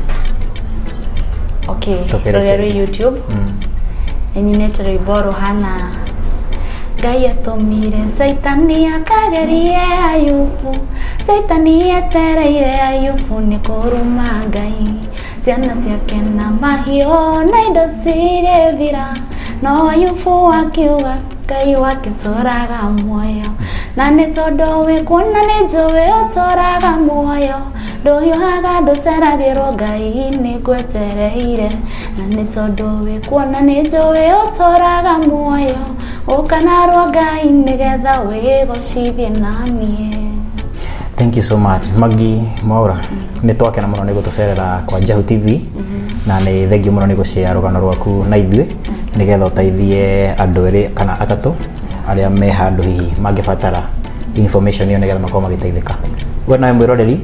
A: Okay.
B: Tũkĩrĩkĩrie.
A: Rũrĩa rwĩ YouTube, nĩ nyinĩte rwĩmbo rũhana Ngai atũmire Caitani akagerie Ayubu, Caitani etereire Ayubu nĩ kũruma Ngai, ciana ciake na mahiũ na indo cigĩthira, no Ayubu akiuga Ngai wake tũraga muoyo, na nĩ tondũ wĩ kuona nĩ njũĩ ũtũraga muoyo, ndũhiũhaga ndũceragĩrwo Ngai nĩ ngwetereire, na nĩ tondũ wĩ kuona nĩ njũĩ ũtũraga muoyo, ũkanarwo Ngai nĩgetha wĩgocithie naniĩ.
B: Thank you so much, Maggie Mwaura. Nĩ twakena mũno nĩ gũtũcerera kwa Jahu TV, na nĩ thank you mũno nĩ gũshare rũgano rwaku na ithuĩ nĩgetha ũteithie andũ erĩ kana atatũ arĩa me handũ hihi mangĩbatara information ĩyo nĩgetha makorwo magĩteithĩka. We nawe mwĩroreri,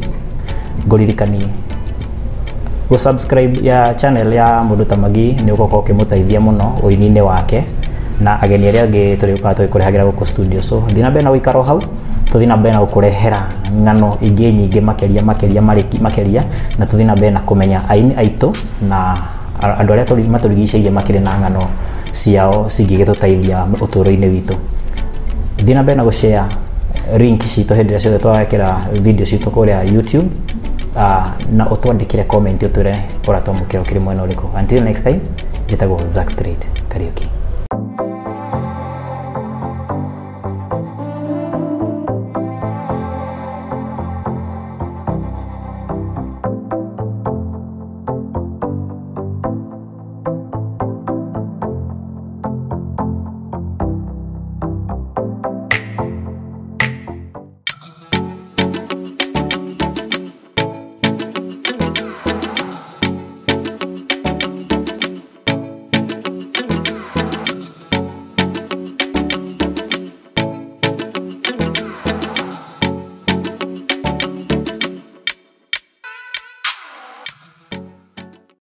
B: ngũririkanie gũ subscribe ya channel ya mũndũ ta Maggie, nĩ ũgũkorwo ũkĩmũteithia mũno ũini-inĩ wake na ageni arĩa angĩ tũrĩũkaga tũgĩkũrehagĩra gũkũ studio. So thiĩ na mbere na gũikara o hau, tũthiĩ na mbere na gũkũrehera ng'ano ingĩ nyingĩ makĩria makĩria makĩria, na tũthiĩ na mbere na kũmenya aini aitũ na andũ arĩa matũrigicĩirie makĩrĩ na ng'ano ciao cingĩgĩtũteithia ũtũũro-inĩ witũ. Thiĩ na mbere na gũshare link citũ hĩndĩ ĩrĩa ciothe twawekĩra video citũ kũrĩa YouTube, na ũtwandĩkĩre comment ũtwĩre ũratwamũkĩra ũkĩrĩ mwena ũrĩkũ. Until next time, njĩtagwo Zack Street Kariuki.